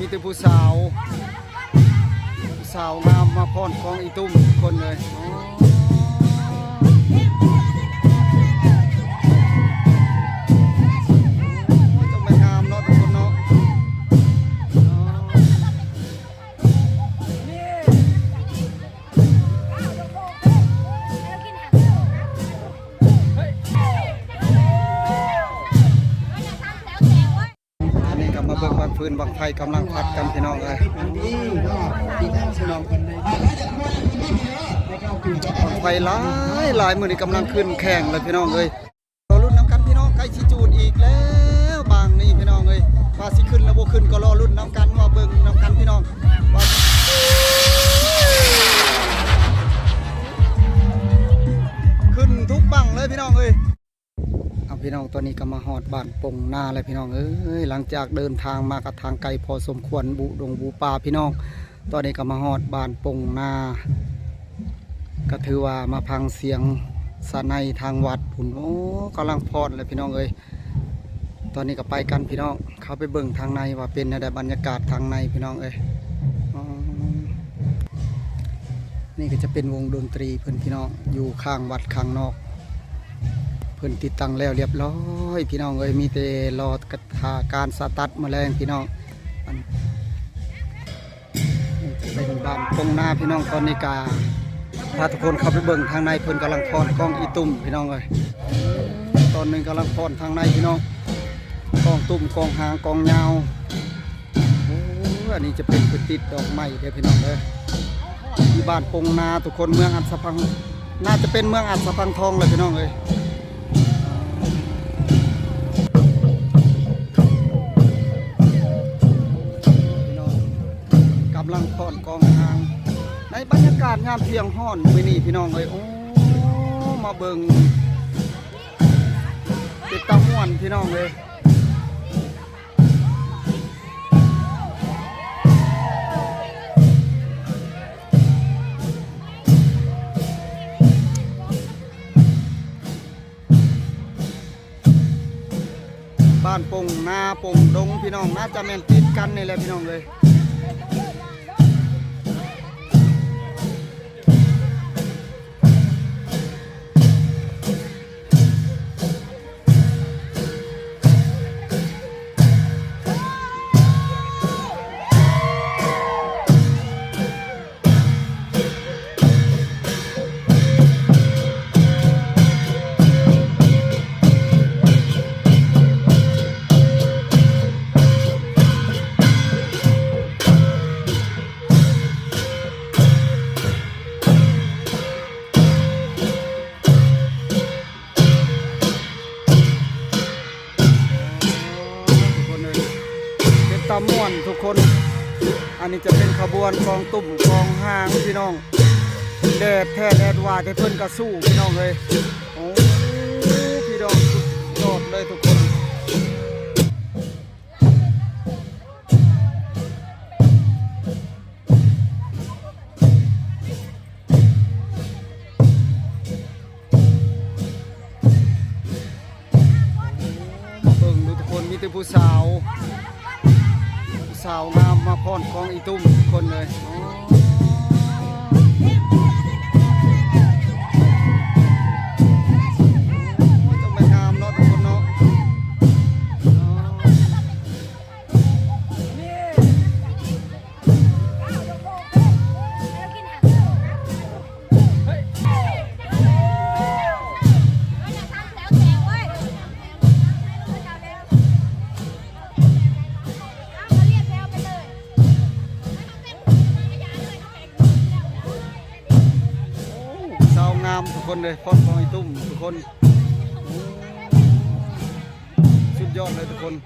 ມີແຕ່ຜູ້ສາວ ຜູ້ສາວງາມມາຟ້ອນກອງອີຕຸ້ມທຸກຄົນເລີຍ. ອໍ ຕ້ອງແມ່ນງາມເນາະທຸກຄົນເນາະ. ອໍ ອັນນີ້ກໍມາເບິ່ງບັ້ງຟືນບັ້ງໄຟກຳລັງພັດກັນພີ່ນ້ອງເອີຍ. ບັ້ງໄຟຫຼາຍໆ ມື້ນີ້ກຳລັງຂຶ້ນແຂ່ງເລີຍພີ່ນ້ອງເອີຍ. ລໍລຸ້ນນຳກັນພີ່ນ້ອງ ໃກ້ຊິຈູດອີກແລ້ວບາງນີ້ພີ່ນ້ອງເອີຍ. ວ່າຊິຂຶ້ນຫຼືບໍ່ຂຶ້ນກໍລໍລຸ້ນນຳກັນ ມາເບິ່ງນຳກັນພີ່ນ້ອງ ວ່າ ຂຶ້ນທຸກບັ້ງເລີຍພີ່ນ້ອງເອີຍ. ເອົາ ພີ່ນ້ອງ ຕອນນີ້ກໍມາຮອດບ້ານປົງນາແລ້ວພີ່ນ້ອງເອີຍ. ຫຼັງຈາກເດີນທາງມາກໍທາງໄກພໍສົມຄວນ ບຸດົງບຸປ່າພີ່ນ້ອງ. ຕອນນີ້ກໍມາຮອດບ້ານປົງນາ ກໍຖືວ່າມາຟັງສຽງສະໄນທາງວັດພຸ້ນ. ໂອ້ ກຳລັງຟ້ອນແລ້ວພີ່ນ້ອງເອີຍ. ຕອນນີ້ກໍໄປກັນພີ່ນ້ອງ ເຂົ້າໄປເບິ່ງທາງໃນວ່າເປັນແນວໃດ ບັນຍາກາດທາງໃນພີ່ນ້ອງເອີຍ. ອໍ ນີ້ກໍຈະເປັນວົງດົນຕີເພິ່ນພີ່ນ້ອງ ຢູ່ຂ້າງວັດຂ້າງນອກ ເພິ່ນຕິດຕັ້ງແລ້ວລຽບຮ້ອຍພີ່ນ້ອງເອີຍ. ມີແຕ່ລໍຖ້າການສະຕັດມື້ແລງພີ່ນ້ອງ. ອັນ ນີ້ຈະເປັນບ້ານປົງນາພີ່ນ້ອງ. ຕອນນີ້ກະພາທຸກຄົນເຂົ້າໄປເບິ່ງທາງໃນ ເພິ່ນກຳລັງຟ້ອນກອງອີຕຸ້ມພີ່ນ້ອງເອີຍ. ຕອນນີ້ກຳລັງຟ້ອນທາງໃນພີ່ນ້ອງ ກອງຕຸ້ມ ກອງຫາງ ກອງຍາວ. ໂອ້ ອັນນີ້ຈະເປັນເພິ່ນຕິດດອກໄມ້ເດີພີ່ນ້ອງເດີ. ທີ່ບ້ານປົງນາທຸກຄົນ ເມືອງອັດສະພັງ ໜ້າຈະເປັນເມືອງອັດສະພັງທອງແຫຼະພີ່ນ້ອງເອີຍ. ພີ່ນ້ອງ ກຳລັງຟ້ອນກອງຫາງ ໃນບັນຍາກາດຍາມທ່ຽງຮ້ອນມື້ນີ້ພີ່ນ້ອງເອີຍ. ໂອ້ ມາເບິ່ງ ເປັນຕາມ່ວນພີ່ນ້ອງເອີຍ. ບ້ານປົງນາ ປົງດົງ ພີ່ນ້ອງ ໜ້າຈະແມ່ນຕິດກັນນີ້ແຫຼະພີ່ນ້ອງເອີຍ. ທຸກຄົນເອີຍ ເປັນຕາມ່ວນທຸກຄົນ. ອັນນີ້ຈະເປັນຂະບວນກອງຕຸ້ມກອງຫາງພີ່ນ້ອງ. ແດດແທ້ແດດວ່າ ແຕ່ເພິ່ນກໍສູ້ພີ່ນ້ອງເອີຍ. ໂອ້ ພີ່ນ້ອງ ສຸດຍອດເລີຍທຸກຄົນ. ເບິ່ງດູທຸກຄົນ ມີແຕ່ຜູ້ສາວ ຜູ້ສາວງາມມາຟ້ອນກອງອີຕຸ້ມທຸກຄົນເລີຍ. ອໍ ຕ້ອງແມ່ນງາມເນາະທຸກຄົນເນາະ. ອໍ ສາວງາມທຸກຄົນເລີຍ ຟ້ອນກອງອີຕຸ້ມທຸກຄົນ. ໂອ້ ສຸດຍອດເລີຍທຸກຄົນ. ໂ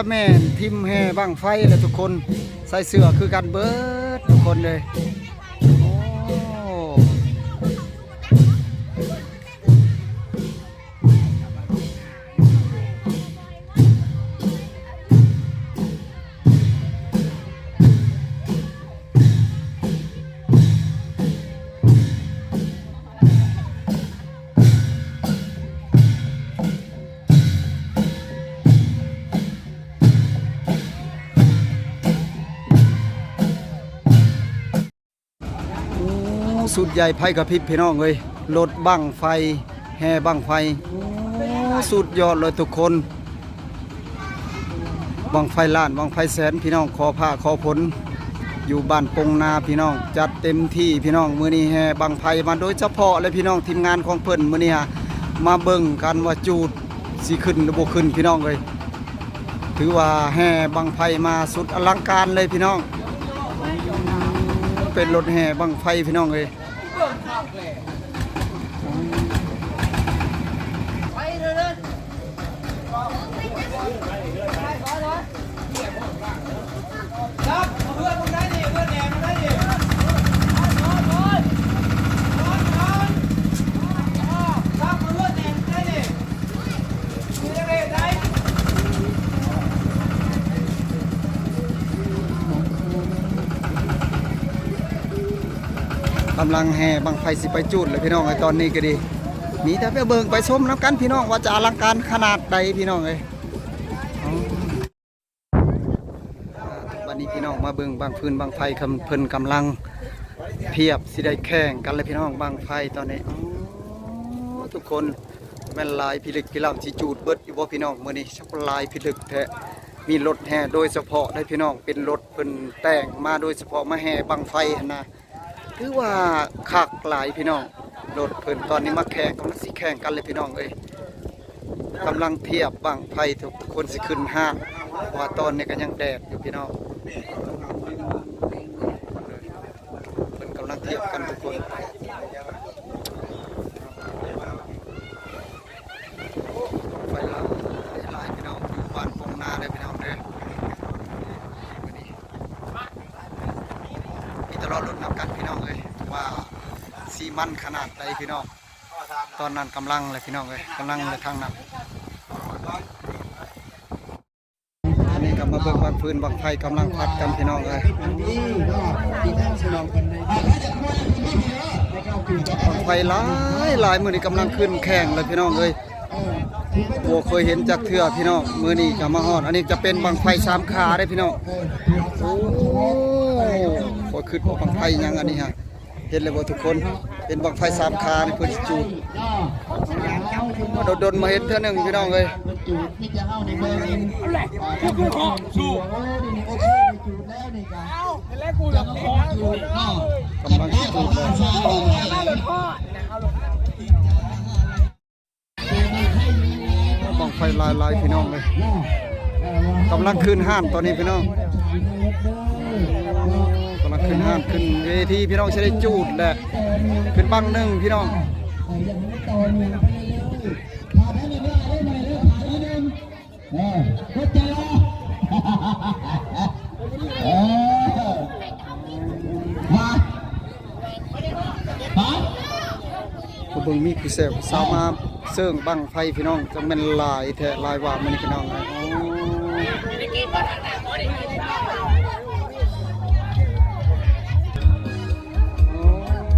ແມ່ນທີມແຫ່ບັ້ງໄຟແຫຼະທຸກຄົນ ໃສ່ເສື້ອຄືກັນເບິດທຸກຄົນເລີຍ. ໂອ້ ໂອ້ ຊຸດໃຫຍ່ໄຟກະພິບພີ່ນ້ອງເອີຍ ລົດບັ້ງໄຟ ແຫ່ບັ້ງໄຟ. ໂອ້ ສຸດຍອດເລີຍທຸກຄົນ ບັ້ງໄຟລ້ານ ບັ້ງໄຟແສນ ພີ່ນ້ອງ ຂໍພາຂໍຝົນ ຢູ່ບ້ານປົງນາ ພີ່ນ້ອງ ຈັດເຕັມທີ່ພີ່ນ້ອງ. ມື້ນີ້ແຫ່ບັ້ງໄຟມາໂດຍສະເພາະເລີຍພີ່ນ້ອງ ທີມງານຂອງເພິ່ນ ມື້ນີ້ຫາມາເບິ່ງກັນວ່າຈູດຊິຂຶ້ນຫຼືບໍ່ຂຶ້ນ ພີ່ນ້ອງເອີຍ. ຖືວ່າແຫ່ບັ້ງໄຟມາສຸດອະລັງການເລີຍພີ່ນ້ອງ ເປັນລົດແຫ່ບັ້ງໄຟພີ່ນ້ອງເອີຍ. ກຳລັງແຫ່ບັ້ງໄຟຊິໄປຈູດແລ້ວພີ່ນ້ອງເອີຍ ຕອນນີ້ກະດີ ມີແຕ່ໄປເບິ່ງໄປຊົມນຳກັນພີ່ນ້ອງ ວ່າຈະອະລັງການຂະໜາດໃດພີ່ນ້ອງເອີຍ. ບັດນີ້ພີ່ນ້ອງມາເບິ່ງບັ້ງຟືນບັ້ງໄຟ ເພິ່ນກຳລັງທຽບຊິໄດ້ແຂ່ງກັນແລ້ວພີ່ນ້ອງ ບັ້ງໄຟຕອນນີ້. ໂອ້ ທຸກຄົນ ແມ່ນຫຼາຍພິລຶກພິລັງ ຊິຈູດເບິດຢູ່ບໍ່ພີ່ນ້ອງ ມື້ນີ້ ຊັກຫຼາຍພິລຶກແທ້. ມີລົດແຫ່ໂດຍສະເພາະເດ້ພີ່ນ້ອງ ເປັນລົດເພິ່ນແຕ່ງມາໂດຍສະເພາະມາແຫ່ບັ້ງໄຟຫັ້ນນະ. ຖືວ່າຄັກຫຼາຍພີ່ນ້ອງ ລົດເພິ່ນຕອນນີ້ມາແຂ່ງ ກຳລັງຊິແຂ່ງກັນເລີຍພີ່ນ້ອງເອີຍ. ກຳລັງທຽບບັ້ງໄຟ ທຸກຄົນຊິຂຶ້ນຮ້ານ ເພາະວ່າຕອນນີ້ກະຍັງແດດຢູ່ພີ່ນ້ອງ ເພິ່ນກຳລັງທຽບກັນທຸກຄົນ. ໄຟຫຼາຍ ຫຼາຍພີ່ນ້ອງ ຢູ່ບ້ານປົງນາເດີພີ່ນ້ອງເດີ. ມີແຕ່ລໍລຸ້ນນຳກັນພີ່ນ້ອງເອີຍ ວ່າຊິມັນຂະໜາດໃດພີ່ນ້ອງ. ຕອນນັ້ນກຳລັງແຫຼະພີ່ນ້ອງເອີຍ ກຳລັງແຫຼະທາງນັ້ນ. ອັນນີ້ກະມາເບິ່ງບັ້ງຟືນບັ້ງໄຟກຳລັງພັດກັນພີ່ນ້ອງເອີຍ. ບັ້ງໄຟຫຼາຍໆ ມື້ນີ້ກຳລັງຂຶ້ນແຂ່ງເລີຍພີ່ນ້ອງເອີຍ. ບໍ່ເຄີຍເຫັນຈັກເທື່ອພີ່ນ້ອງ ມື້ນີ້ກະມາຮອດ. ອັນນີ້ຈະເປັນບັ້ງໄຟສາມຂາເດ້ພີ່ນ້ອງ. ໂອ້ ຂ້ອຍຄຶດວ່າບັ້ງໄຟຫຍັງອັນນີ້ຫະ. ເຫັນແລ້ວບໍ່ທຸກຄົນ ເປັນບັ້ງໄຟສາມຂານີ້ເພິ່ນຊິຈູດ. ດົນໆມາເຫັນເທື່ອໜຶ່ງພີ່ນ້ອງເອີຍ. ກຳລັງຊິຈູດແລ້ວ. ບັ້ງໄຟຫຼາຍໆ ພີ່ນ້ອງເອີຍ ກຳລັງຂຶ້ນຮ້ານຕອນນີ້ພີ່ນ້ອງ ກຳລັງຂຶ້ນຮ້ານ ຂຶ້ນເວທີພີ່ນ້ອງ ຊິໄດ້ຈູດແຫຼະ ຂຶ້ນບັ້ງໜຶ່ງພີ່ນ້ອງ. ເອີ ເອີ ມາ ມາ ຜູ້ເບິ່ງມີຜູ້ແຊວ ສາວມາເຊິ່ງບັ້ງໄຟພີ່ນ້ອງ ຈັ່ງແມ່ນຫຼາຍແທ້ຫຼາຍວ່າມື້ນີ້ພີ່ນ້ອງເອີຍ. ໂອ້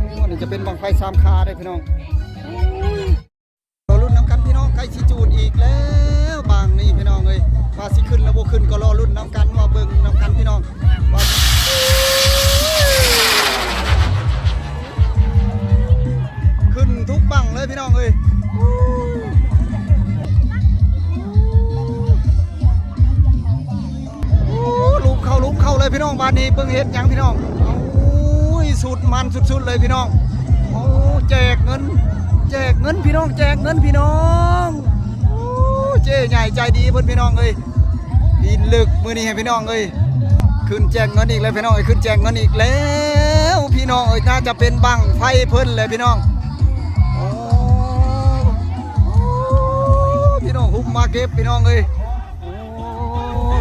ໂອ້ ນີ້ຈະເປັນບັ້ງໄຟສາມຂາເດ້ພີ່ນ້ອງ. ລໍລຸ້ນນຳກັນພີ່ນ້ອງ ໃກ້ຊິຈູດອີກແລ້ວບັ້ງນີ້ພີ່ນ້ອງເອີຍ ວ່າຊິຂຶ້ນຫຼືບໍ່ຂຶ້ນກໍລໍລຸ້ນນຳກັນ ມາເບິ່ງນຳກັນພີ່ນ້ອງ ວ່າຂຶ້ນທຸກບັ້ງເລີຍພີ່ນ້ອງເອີຍ. ໂອ້ ຫຼຸບເຂົ້າ ຫຼຸບເຂົ້າເລີຍພີ່ນ້ອງ ບາດນີ້ເບິ່ງເຮັດຫຍັງພີ່ນ້ອງ. ໂອ້ຍ ສຸດມັນສຸດໆເລີຍພີ່ນ້ອງ. ໂອ້ ແຈກເງິນ ແຈກເງິນພີ່ນ້ອງ ແຈກເງິນພີ່ນ້ອງ. ໂອ້ ເຈ້ໃຫຍ່ໃຈດີເພິ່ນພີ່ນ້ອງເອີຍ ພິລຶກມື້ນີ້ໃຫ້ພີ່ນ້ອງເອີຍ. ຂຶ້ນແຈກເງິນອີກແລ້ວພີ່ນ້ອງເອີຍ ຂຶ້ນແຈກເງິນອີກແລ້ວພີ່ນ້ອງເອີຍ. ໜ້າຈະເປັນບັ້ງໄຟເພິ່ນແຫຼະພີ່ນ້ອງ. ໂອ້ ພີ່ນ້ອງ ຮຸບມາເກັບພີ່ນ້ອງເອີຍ. ໂອ້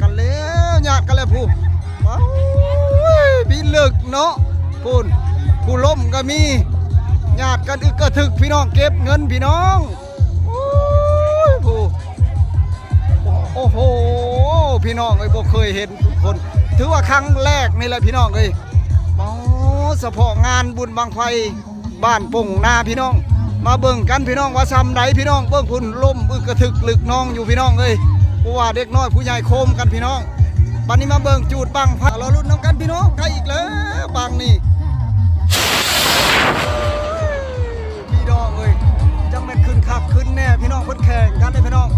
ກັນແລ້ວ ຍາດກັນແລ້ວຜູ້ ໂອ້ຍ ພິລຶກເນາະ ພຸ້ນ ຜູ້ລົ້ມກໍມີ ຍາດກັນອຶກກະທຶກ ພີ່ນ້ອງ ເກັບເງິນ ພີ່ນ້ອງ ໂອ້ຍ ຜູ້ ໂອ້ໂຫ ພີ່ນ້ອງເອີຍ ບໍ່ເຄີຍເຫັນຄົນ ຖືວ່າຄັ້ງແລກນີ້ແຫຼະ ພີ່ນ້ອງເອີຍ ໂອ້ ສະເພາະງານບຸນບັ້ງໄຟ ບ້ານປົ່ງນາ ພີ່ນ້ອງ ມາເບິ່ງກັນ ພີ່ນ້ອງ ວ່າຊ່ຳໃດ ພີ່ນ້ອງ ເບິ່ງພຸ້ນ ລົ້ມອຶກກະທຶກລຶກນອງຢູ່ ພີ່ນ້ອງເອີຍ ບໍ່ວ່າເດັກນ້ອຍຜູ້ໃຫຍ່ໂຄມກັນ ພີ່ນ້ອງ ບັດນີ້ມາເບິ່ງຈູດບັ້ງໄຟ ລໍລຸ້ນນຳກັນ ພີ່ນ້ອງ ໃກ້ອີກແລ້ວບັ້ງນີ້ ພີ່ນ້ອງເອີຍ ຈັ່ງແມ່ນຂຶ້ນຄັກຂຶ້ນແນ່ ພີ່ນ້ອງ ເພິ່ນແຂ່ງກັນເດ້ ພີ່ນ້ອງ